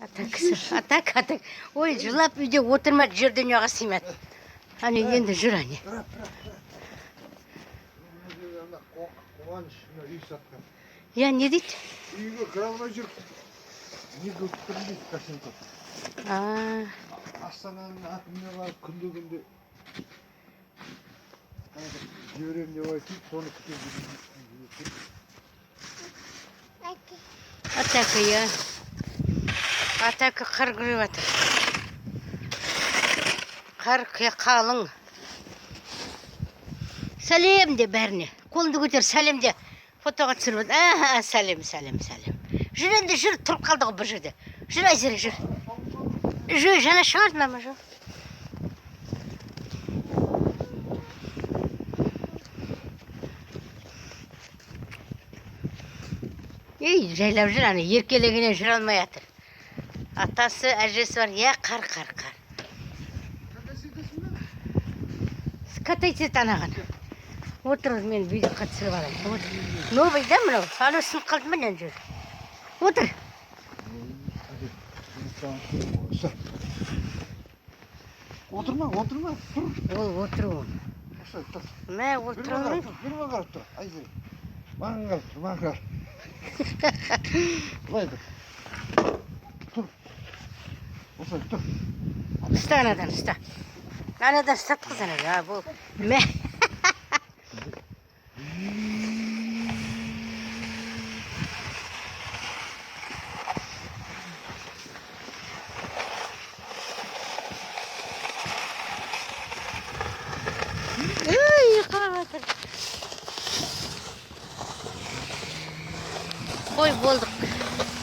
Атакасы, атак, атак. Ой, жылап үйде отырмады, жер дүнияға сыймады. Әне, енді жүр, әне. Тұра, тұра, тұра. Ана Қуаныш мына үй сатқан. Иә, не дейді? Үйге кіре алмай жүр. Не көріп тұрмын дейді кошельком. А, Астананың әкіміне барып күнде күнде қазір жіберемін деп айтып, соны күтіп жүрмін. Атака, иә. Атака, қар күреп жатыр. Қар қалың. Сәлем де бәріне. Қолыңды көтер, сәлем де. Фотоға түсіріп жатыр. Аха, сәлем, сәлем, сәлем. Жүр енді, жүр, тұрып қалды ғой бір жерде. Жүр, Айзере, жүр. Жүр, жаңа шығарды мама, жүр. Ей, жайлап жүр, ана еркелегеннен жүре алмай жатыр. Атасы, әжесі бар. Иә, қар, қар, қар. Катать ет анаған. Отыр, мен видеоға түсіріп алайын. Отыр. Новый да мынау? Анау сынып қалды ма, мына жер? Отыр. Отырма, отырма, тұр. Ол отыр ол. Осылай тұр. Мә, Бір отыра қарап алмаймын. тұр, бір қарап тұр. Айзере. Маған қарап тұр, маған қарап. Былай тұр. Тұр. Осылай тұр. Ұста анадан, ұста. Анадан ұстатқыз анадан. А, бұл. Мә.